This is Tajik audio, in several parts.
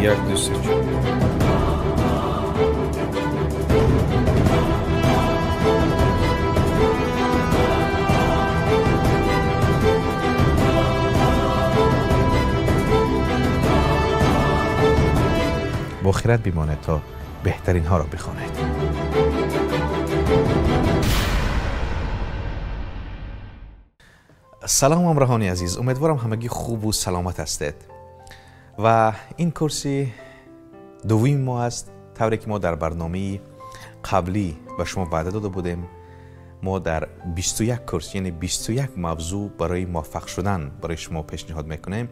1 2 3 4. با خیرت بیمانید تا بهترین ها را بخوانید. سلام همراهان عزیز، امیدوارم همگی خوب و سلامت هستید و این کرسی دوم ما است. طوری که ما در برنامه قبلی به شما وعده داده بودیم، ما در 21 کرسی یعنی 21 موضوع برای موفق شدن برای شما پیشنهاد میکنیم.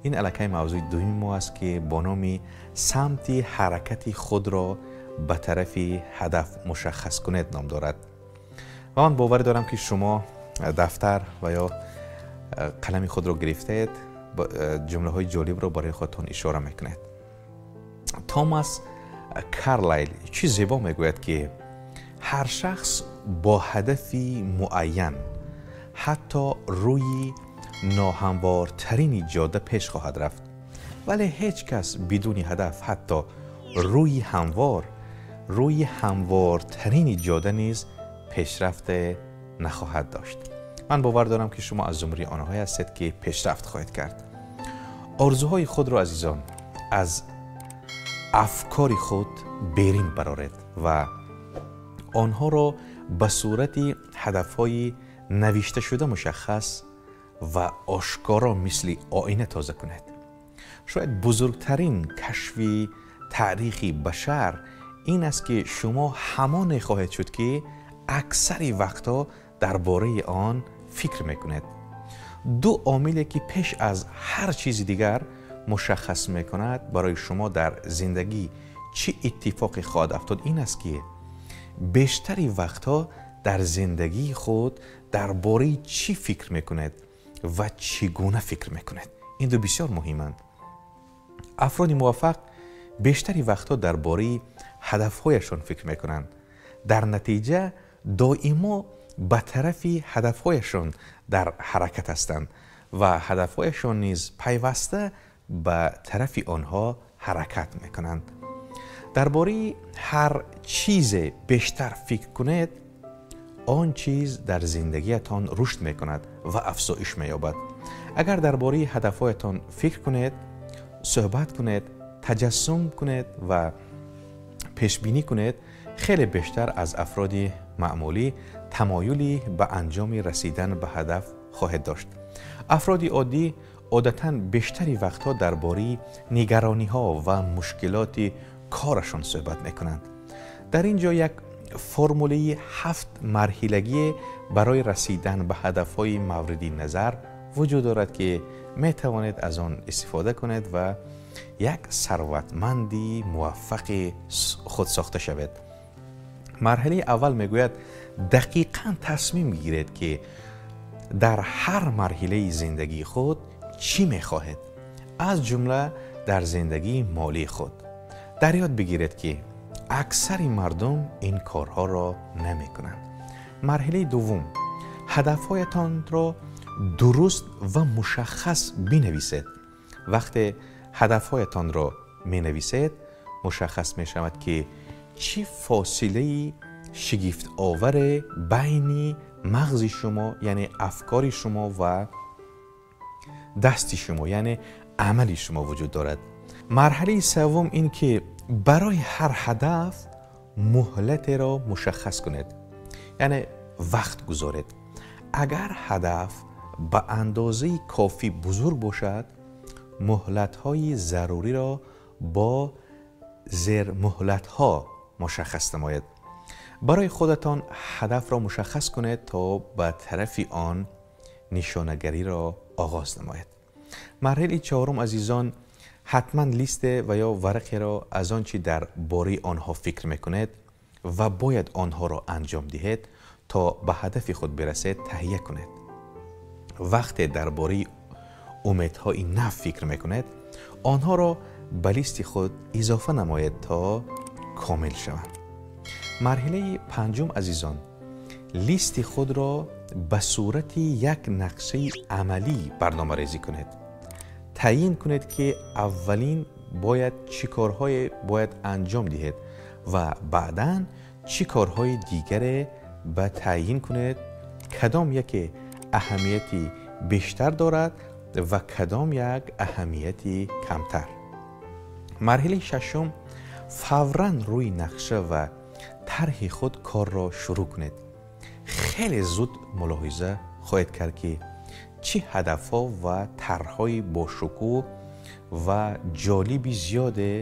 این علاقه موضوع دوم ما است که با نام سمت حرکت خود را به طرف هدف مشخص کنید نام دارد. و من باور دارم که شما دفتر و یا قلم خود را گرفتید، جمله های جالب را برای خودتان اشاره میکنید. توماس کارلایل چی زیبا میگوید که هر شخص با هدفی معین حتی روی ناهموارترین جاده پیش خواهد رفت، ولی هیچ کس بدون هدف حتی روی هموارترین جاده نیز پیشرفت نخواهد داشت. من باور دارم که شما از زمره آنهایی هستید که پیشرفت خواهید کرد. آرزوهای خود را عزیزان از افکار خود بیرون برآرید و آنها را به صورت هدفهای نوشته شده مشخص و آشکارا مثل آینه تازه کنید. شاید بزرگترین کشف تاریخی بشر این است که شما همان خواهید شد که اکثر وقتا درباره آن فکر میکنید. دو عاملی که پیش از هر چیز دیگر مشخص میکند برای شما در زندگی چه اتفاقی خواهد افتاد این است که بیشتری وقتا در زندگی خود درباره چی فکر میکنید و چگونه فکر میکنید. این دو بسیار مهمند. افراد موفق بیشتری وقتا درباره هدفهایشان فکر میکنند، در نتیجه دائما به طرف هدفهایشان در حرکت هستند و هدفهایشان نیز پیوسته به طرف آنها حرکت میکنند. درباره هر چیز بیشتر فکر کنید، آن چیز در زندگیتان رشد میکند و افزایش مییابد. اگر درباره هدفهایتان فکر کنید، صحبت کنید، تجسم کنید و پیش بینی کنید، خیلی بیشتر از افراد معمولی تمایلی به انجام رسیدن به هدف خواهید داشت. افراد عادی عادتاً بیشتری وقتها درباره نگرانی‌ها و مشکلات کارشان صحبت میکنند. در اینجا یک فرموله 7 مرحلگی برای رسیدن به هدف‌های مورد نظر وجود دارد که می توانید از آن استفاده کنید و یک ثروتمندی موفق خود ساخته شوید. مرحله اول میگوید دقیقاً تصمیم گیرید که در هر مرحله زندگی خود چی میخواهید، از جمله در زندگی مالی خود. در یاد بگیرید که اکثر مردم این کارها را نمی کنند. مرحله دوم، هدفهایتان را درست و مشخص بنویسید. وقتی هدفهایتان را می نویسید، مشخص می شود که چه فاصله شگفت آور بین مغز شما یعنی افکار شما و دست شما یعنی عمل شما وجود دارد. مرحله سوم این که برای هر هدف مهلت را مشخص کنید، یعنی وقت گذارید. اگر هدف به اندازه کافی بزرگ باشد، مهلت‌های ضروری را با زیر مهلت‌ها مشخص نمایید. برای خودتان هدف را مشخص کنید تا به طرف آن نشانه‌گری را آغاز نمایید. مرحله چهارم عزیزان، حتما لیست و یا ورقی را از آنچه در باره آنها فکر میکنید و باید آنها را انجام دهید تا به هدف خود برسید تهیه کنید. وقتی درباره امیدهای نو فکر میکنید، آنها را به لیست خود اضافه نمایید تا کامل شوند. مرحله پنجم عزیزان، لیست خود را به صورت یک نقشه عملی برنامه ریزی کنید. تعیین کنید که اولین бояд чӣ корҳое бояд анҷом диҳед ва баъдан чӣ корҳои дигаре ба таъйин кунед, кадом яке аҳамияти бештар дорад ва кадом як аҳамияти камтар. Марҳилаи шашум, фавран рӯи нақша ва тарҳи худ корро шурӯъ кунед. Хеле зуд мулоҳиза хоҳед кард, ки чӣ ҳадафҳо ва тарҳҳои бошукӯҳ ва ҷолиби зиёде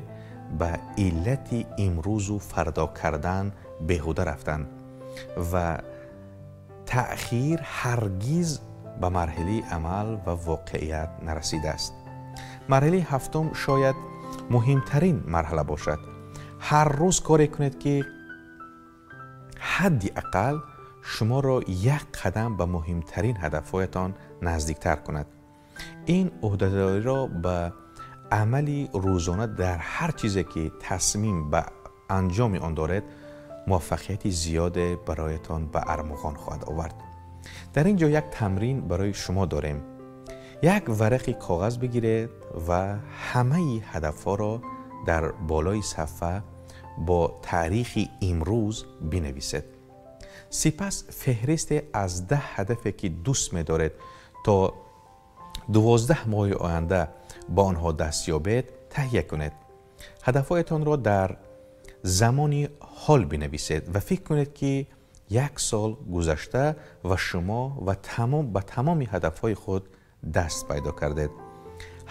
ба иллати имрӯзу фардо кардан беҳуда рафтанд ва таъхир ҳаргиз ба марҳилаи амал ва воқеият нарасидааст. Марҳилаи ҳафтум шояд муҳимтарин марҳала бошад. Ҳар рӯз коре кунед, ки ҳадди ақал шуморо як қадам ба муҳимтарин ҳадафҳоятон наздиктар кунад. Ин ӯҳдадориро ба амали рӯзона дар ҳар чизе, ки тасмим ба анҷоми он доред, муваффақияти зиёде бароятон ба армуғон хоҳад овард. Дар ин ҷо як тамрин барои шумо дорем. Як варақи коғаз бигиред ва ҳамаи ҳадафҳоро дар болои сафҳа бо таърихи имрӯз бинависед. Сипас феҳристе аз 10 ҳадафе, ки дӯст медоред то 12 моҳи оянда ба онҳо даст ёбед, таҳия кунед. Ҳадафҳоятонро дар замони ҳол бинависед ва фикр кунед, ки як сол гузашта ва шумо ва ба тамоми ҳадафҳои худ даст пайдо кардед.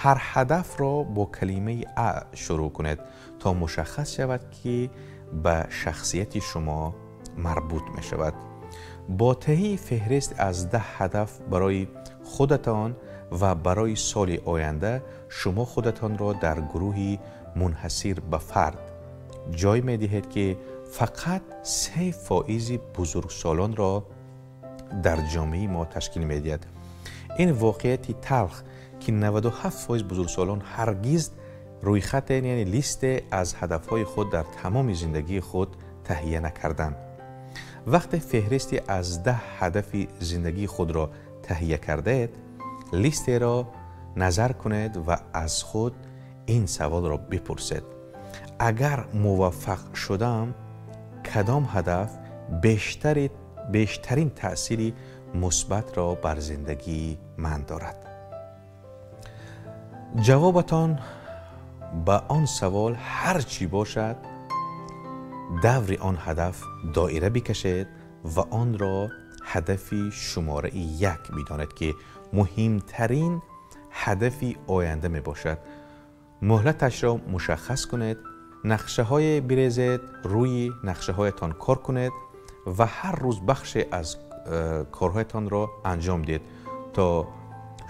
Ҳар ҳадафро бо калимаи а шурӯъ кунед, то мушаххас шавад, ки ба шахсияти шумо марбут мешавад. Бо таҳияи феҳрист аз 10 ҳадаф барои худатон ва барои соли оянда шумо худатонро дар гурӯҳи мунҳасир ба фард ҷой медиҳед, ки фақат 3% бузургсолонро дар ҷомеаи мо ташкил медиҳад. Ин воқеияти талх, ки 97% бузургсолон ҳаргиз рӯйхате, яъне листе аз ҳадафҳои худ дар тамоми зиндагии худ таҳия накарданд. Вақте феҳристи аз 10 ҳадафи зиндагии худро таҳия кардаед, листеро назар кунед ва аз худ ин саволро бипурсед: агар муваффақ шудам, кадом ҳадаф бештарин таъсири мусбатро бар зиндагии ман дорад? Ҷавобатон ба он савол ҳар чӣ бошад, даври он ҳадаф доира бикашед ва онро ҳадафи шумораи 1 бидонед, ки муҳимтарин ҳадафи оянда мебошад. Муҳлаташро мушаххас кунед, нақшаҳое бирезед, рӯи нақшаҳоятон кор кунед ва ҳар рӯз бахше аз корҳоятонро анҷом диҳед, то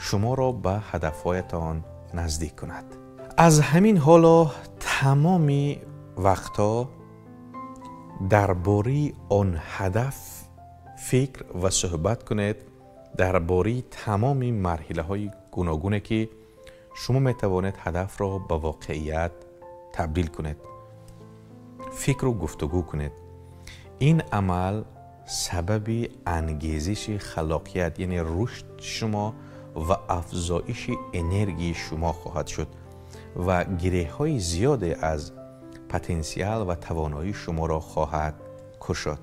шуморо ба ҳадафҳоятон наздик кунад. Аз ҳамин ҳоло тамоми вақтҳо дар бораи он ҳадаф фикр ва суҳбат кунед, дар бораи тамоми марҳилаҳои гуногуне, ки шумо метавонед ҳадафро ба воқеият табдил кунед. Фикру гуфтугӯ кунед. Ин амал сабаби ангезиши халоқият, яъне рушди шумо ва афзоиши энергияи шумо хоҳад шуд ва гиреҳҳои зиёде аз потенсиал ва тавоноии шуморо хоҳад кушод.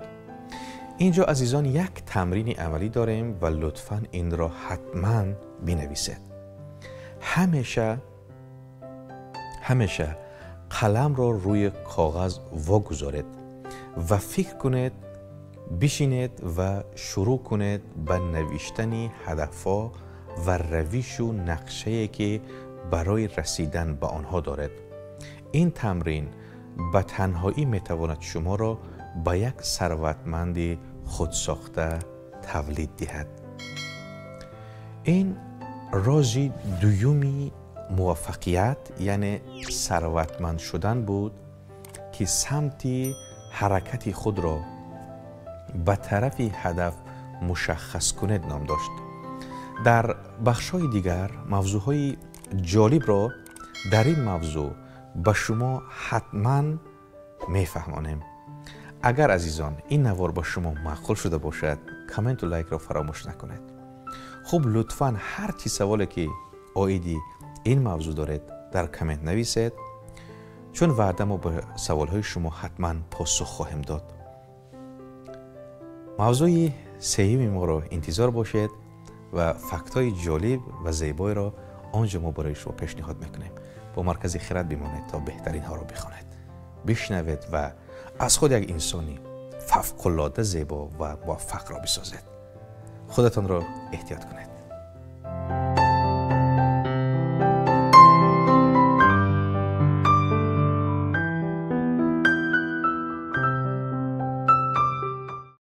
Инҷо азизон як тамрини амалӣ дорем ва лутфан инро ҳатман бинависед. Ҳамеша қаламро рӯи коғаз вогузоред ва фикр кунед, бишинед ва шурӯъ кунед ба навиштани ҳадафҳо ва равишу нақшае, ки барои расидан ба онҳо доред. Ин тамрин ба танҳоӣ метавонад шуморо ба як сарватманди худсохта тавлид диҳад. Ин рози дуюми муваффақият, яъне сарватманд шудан буд, ки самти ҳаракати худро ба тарафи ҳадаф мушаххас кунед ном дошт. Дар бахшҳои дигар мавзӯъҳои ҷолибро дар ин мавзӯъ ба шумо ҳатман мефаҳмонем. Агар азизон ин навор ба шумо маъқул шуда бошад, комменту лайкро фаромӯш накунед. Хуб, лутфан ҳар чӣ саволе, ки оиди ин мавзӯъ доред, дар коммент нависед. Чун ваъда, мо ба саволҳои шумо ҳатман посух хоҳем дод. Мавзӯи сеюми моро интизор бошед ва фактҳои ҷолиб ва зебоеро он ҷо мо барои шумо пешниҳод мекунем. Бо Маркази Хирад бимонед, то беҳтаринҳоро бихонед, бишнавед ва аз худ як инсони фавқулода зебо ва муваффақро бисозед. Худатонро эҳтиёт кунед.